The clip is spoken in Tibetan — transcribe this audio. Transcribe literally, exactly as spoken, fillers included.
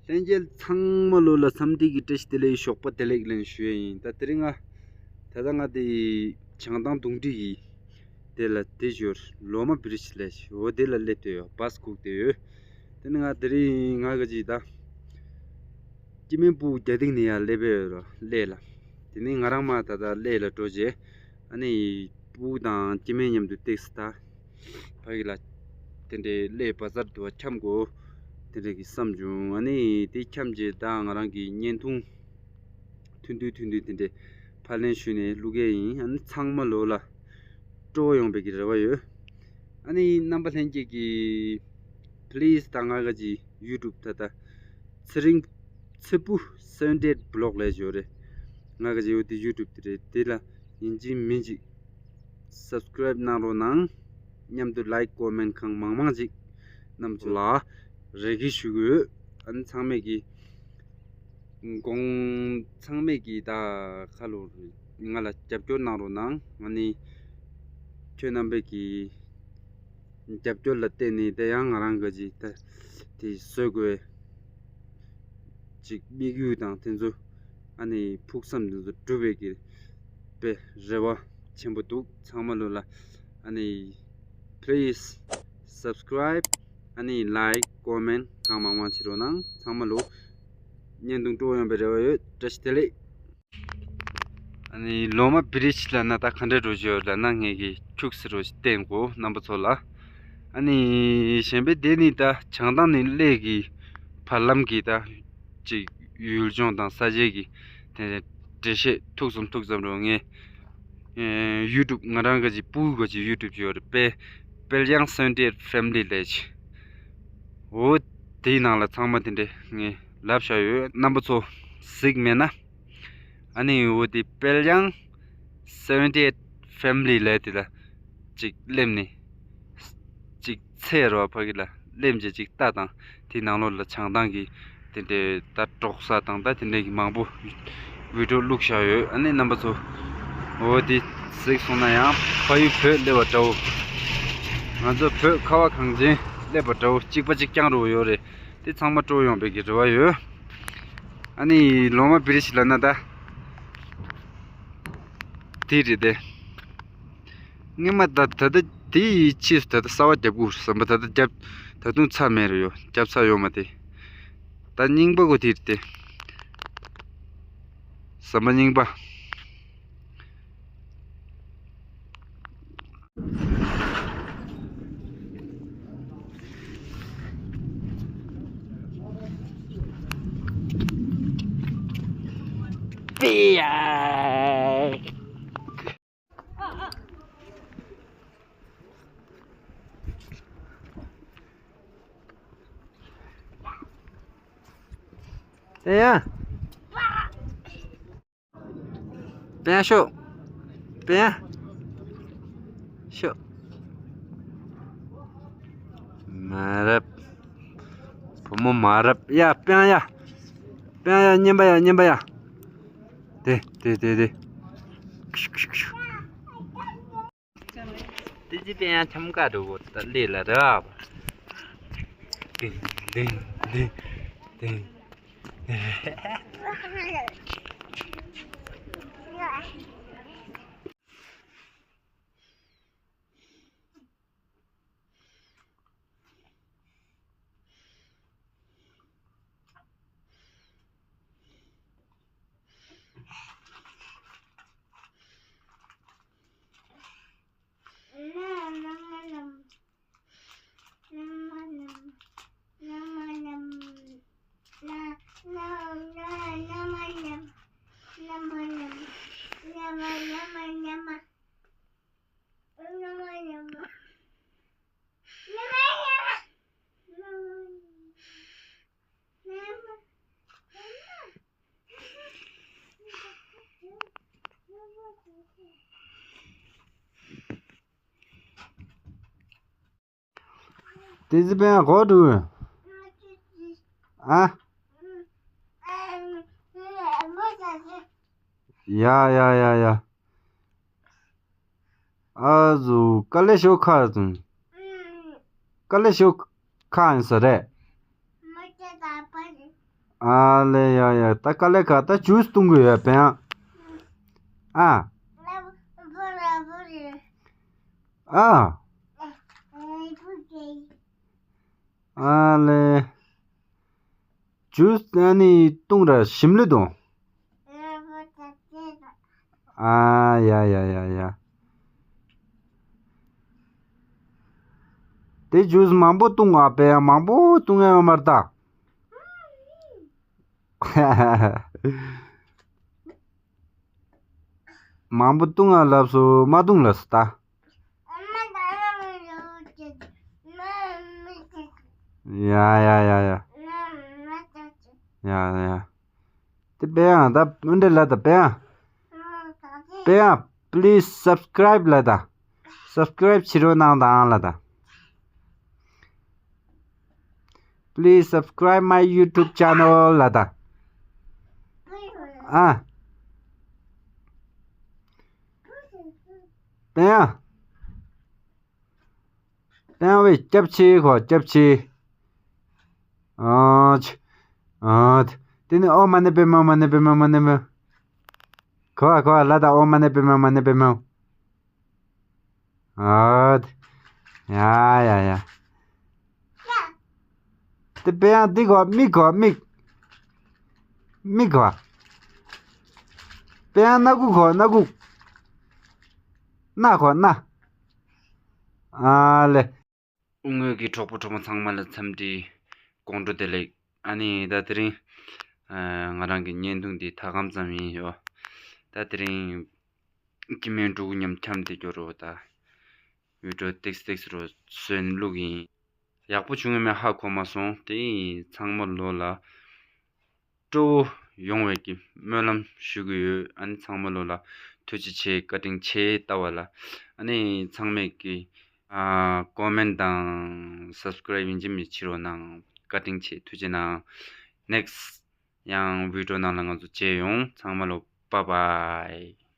ལྷན་རྒྱས་ཚང་མ་ལོ་ལ་འཚམས་འདྲི་གི་བཀྲ་ཤིས་བདེ་ལེགས་ཞོགས་པ་བདེ་ལེགས་ལན་ཞུ་ཡས་ཡིན། ད་དེ་རིང་ང་ད་ལྟ་ང་དེ་བྱང་ཐང་དུང་ཁྲི་གི་དེ་ལ་དེ་ཞོར་ལོ་མ་བི་རི་ཇི་ལས་འོ་དེ་ལ་སླེབས་བསྡད་ཡོད། བཱས་སྒུག་བསྡད་ཡོད། དེ་ནི་ང་དེ་རིང་ང་གི་ཅིག་ད་སྐྱེ་དམན་སྤུ་གུ་རྒྱ་སྟེང་ནས་ཡར་སླེབས་ཡོད་ར་སླེབས་ལ། དེ་ནི་ང་རང་མ་ད་ད་སླེབས་ལ་འགྲོ་རྗེས་ཨ་ནི་སྤུ་གུ་དང་སྐྱེ་དམན་མཉམ་དུ་ཏེག་སི་ད་ཕ་གི་ལ་དེ་འདྲའི་སླེབས་བ་ཚར་དུ་བ་འཁྱམ་དགོས་དེ་འདྲ་གི་བསམ་བྱུང་། ཨ་ནི་དེ་འཁྱམ་རྗེས་ད་ང་རང་གི་བརྙན་ཐུང་ཐུང་ཐུང་ཐུང་ཐུང་དེ་འདྲ་ཕབ་ལེན་ཞུས་ནས་བླུག་གི་ཡིན། ཨ་ནི་ཚང་མ་ལོ་ལ་སྤྲོ་བོ་ཡོང་བའི་གི་རེ་བ་ཡོད། ཨ་ནི་རྣམ་པ་ལྷན་རྒྱས་ཀྱིས་པི་ལི་སི་ད་ང་ག་ཅི་ཡུ་ཊུབ་ད་ད་ཚེ་རིང་ཚེ་སྤུ་སེ་ཝེན་ཊི་ཨེཊ་བི་ལོག་ལས་ཞོར་རེད། ང་ག་ཅི་ཡོད་དེ་ཡུ་ཊུབ་དེ་རེད། དེ་ལ་ཡིན་གཅིག་མིན་གཅིག་སབ་སི་ཀི་རེབ་གནང་རོགས་གནང་། མཉམ་དུ་ལའིཀ་ཀོ་མེན་ཊི་གང་མང་མང་ཅིག་རྣམ་ཚོ་ལ་རེ་སྐུལ་ཞུ་གི་ཡོད། ཨ་ནི་ཚང་མས་ཀྱིས་དགོངས་ཚང་མས་ཀྱིས་ད་ཁ་ལོ་ང་ལ་རྒྱབ་སྐྱོར་གནང་རོགས་གནང་། ང་ནི་ཁྱོད་རྣམ་པས་ཀྱིས་རྒྱབ་སྐྱོར་ལ་བརྟེན་ནས་དེ་ཡང་ང་རང་གི་ཅིག་ད་དེ་བཟོ་དགོས་ཅིག་དམིགས་ཡུལ་དང་དེ་ཚོ་ཨ་ནི་ཕུགས་བསམ་དེ་ཚོ་འགྲུབ་པའི་གི་དཔེ་རེ་བ་ཆེན་པོ་འདུག་ཚང་མ་ལོ་ལ་ཨ་ནི་པི་ལི་སི་སབ་སི་ཀི་རེབ་ཨ་ནི་ལའིཀ་ཀོ་མེན་ཊི་གང་མང་མང་བྱེད་རོགས་གནང་། ཚང་མ་ལོ་བརྙན་ཐུང་སྤྲོ་བོ་ཡོང་བའི་རེ་བ་ཡོད། བཀྲ་ཤིས་བདེ་ལེགས། ཨ་ནི་ལོ་མ་བི་རི་ཇི་ལབ་ན་ད་ག་འདྲ་འགྲོ་བཞིན་ཡོད་ལབ་ན་ངས་ཀྱི་ཁྱུག་སེ་རོ་ཞིག་བསྟན་གོ་རྣམ་པ་ཚོ་ལ། ཨ་ནི་གཞན་པའི་དེ་ནི་ད་བྱང་ཐང་ནས་སླེབས་ཀྱི་བར་ལམ་གྱི་ད་ཅིག་ཡུལ་ལྗོངས་དང་ས་ཆའི་གི་དེ་འགྲེལ་བཤད་ཐུག་ཙམ་ཐུག་ཙམ་རོ། ངས་ཡུ་ཊུབ་ང་རང་ག་ཅིག་སྤུ་གུ་ག་ཅིག་ཡུ་ཊུབ་ཅིག་ཡོད་རེད་པས། དཔལ་དབྱངས་སེ་ཝེན་ཊི་ཨེཊ་ཕེ་མི་ལི་ལབ་ཅིག་འོ་དེའི་ནང་ལ་ཚང་མ་དེ་འདྲས་ངས་ལབ་བཞག་ཡོད། རྣམ་པ་ཚོ་གཟིགས་མེད་ན། ཨ་ནི་འོ་དེ་དཔལ་དབྱངས་སེ་ཝེན་ཊི་ཨེཊ་ཕེ་མི་ལི་ལབ་དེ་ལ་ཅིག་སླེབས་ནས་ཅིག་འཚོལ་རོགས། ཕ་གི་ལ་སླེབས་རྗེས་ཅིག་ལྟ་དང་། དེའི་ནང་ལོགས་ལ་བྱང་ཐང་གི་དེ་འདྲའི་ད་འབྲོག་ས་དང་ད་དེ་འདྲའི་གི་མང་པོ་བི་ཌིའོ་བླུགས་བཞག་ཡོད། ཨ་ནི་རྣམ་པ་ཚོ་འོ་དེ་གཟིགས་སོང་ན་ཡང་ཕ་ཡུལ་བོད་སླེབས་པ་འདྲ་བོ། ང་ཚོ་བོད་ཁ་བ་གངས་ཅན་སླེབས་པ་འདྲ་བོ་གཅིག་པ་གཅིག་རྐྱང་རུ་ཡོད་རེད། དེ་ཚང་མ་སྤྲོ་ཡོང་བའི་གི་རེ་བ་ཡོད། ཨ་ནི་ལོ་མ་བི་རི་ཇི་ལབ་ན་ད་དེ་རེད་དེ། སྔོན་མ་ད་ད་ལྟ་དེའི་ཕྱིས་སུ་ད་ལྟ་གསར་པ་རྒྱབ་དགོས་ཟམ་པ་ད་ལྟ་རྒྱབ་ད་དུང་ཚར་མེད་རེད་ཡོད། རྒྱབ་ཚར་ཡོད་མ་དེ། ད་རྙིང་པ་གོ་དེ་རེད་དེ། ཟམ་པ་རྙིང་པ། དེ་ཡ། པན་ཤོག་པན་ཤོག་མ་རབ། བུ་མོ་མ་རབ། ཡ་པན་ཡ། པན་ཡ་མཉེན་པ་ཡ་མཉེན་པ་ཡ། དེ་དེ་དེ་དེ། ཁྱུ་ཁྱུ་ཁྱུ། དེ་ཅི་པན་ཡ་འཆམ་ཀ་འགྲོ་བོ་ད་ལེ་ལ་ར། ཏིང་ཏིང་ཏིང་ཏིང་། དེ་ཟི་པན་གོ་འདུག་ཨ། ཡ་ཡ་ཡ་ཡ། ཨ་ཟུ་ཀ་ལེ་ཤོ་ཁ་ཟུ། ཀ་ལེ་ཤོ་ཁ་ཨིན་ས་རེད། ཨ་ལེ་ཡ་ཡ། ད་དཀའ་ལས་ཁག་ད་ཇུས་བཏུང་དགོས་ཡ་བན་ཨ། ཨ། ཨ། ཨ་ལེ། ཇུས་ཨ་ནི་བཏུང་ར་ཞིམ་ལེ་དང་། ཨ་ཡ་ཡ་ཡ་ཡ། དེ་ཇུས་མང་པོ་བཏུང་ཨ་བན་ཡ། མང་པོ་བཏུང་ཡ་ཡོད་མ་རེད་ད། མང་པོ་བཏུང་ཨ་ལབ་སོ་མ་བཏུང་ལབ་སོ་ད། ཡ་ཡ་ཡ་ཡ། ཡ་ཡ། དེ་བན་ཡ་ད་འུན་འདྲེ་ལ་ད་བན་ཡ། བན་ཡ། Please subscribe ལ་ད། Subscribe བྱེད་རོགས་གནང་དང་ལ་ད། Please subscribe my YouTube channel ལ་ད། ཨ། བན་ཡ། བན་ཡ་བས་སྐྱབས་ཆེ་ཁོ་སྐྱབས་ཆེ། ཨ་ཆ། ཨ། དེ་ནི་ཨོ་མ་ནི་པེ་མ་མ་ནི་པེ་མ་མ་ནི་མ། ཁོ་ཨ་ཁོ་ཨ་ལ་ད་ཨོ་མ་ནི་པེ་མ་མ་ནི་པེ་མ། ཨ། ཡ་ཡ་ཡ། དེ་བན་ཡ་འདི་གོ་མིག་གོ་མིག་མིག་གོ། བན་ཡ་སྣ་ཁུག་གོ་སྣ་ཁུག་སྣ་གོ་སྣ། ཨ་ལེ། དབུ་དངོས་ཀྱི་གྲོགས་པོ་གྲོགས་མོ་ཚང་མ་ལ་འཚམས་འདྲི་དགོང་དྲོ་བདེ་ལེགས། ཨ་ནི་ད་དེ་རིང་ཨ་ང་རང་གི་བརྙན་ཐུང་འདི་ད་གམ་ཙམ་ཡིན་ཡོ། ད་དེ་རིང་སྐྱེ་དམན་ཕྲུ་གུ་མཉམ་འཁྱམས་བསྡད་རྒྱུ་རོ། ད་བི་ཌིའོ་ཏིག་ཏིག་རོ་བཟོས་ནས་བླུགས་ཡིན། ཡག་པོ་བྱུང་ཡོད་མེད་ཧ་གོ་མ་སོང་། དེ་ཡིན་ཚང་མ་ལོ་ལ་སྤྲོ་བོ་ཡོང་བའི་གི་སྨོན་ལམ་ཞུ་གི་ཡོད། ཨ་ནི་ཚང་མ་ལོ་ལ་ཐུགས་རྗེ་ཆེ། བཀའ་དྲིན་ཆེ་ལྟ་བ་ལ། ཨ་ནི་ཚང་མས་གི་ཨ་ཀོ་མེན་དང་སབ་སི་ཀ་རའིབ་ཡིན་གཅིག་མིན་གཅིག་བྱེད་རོགས་གནང་། བཀའ་དྲིན་ཆེ། ཐུགས་རྗེ་གནང་། ནེགསི་ཡང་བི་ཌིའོ་ནང་ལ་ང་ཚོ་མཇལ་ཡོང་། ཚང་མ་ལོ་བྷའི་བྷའི།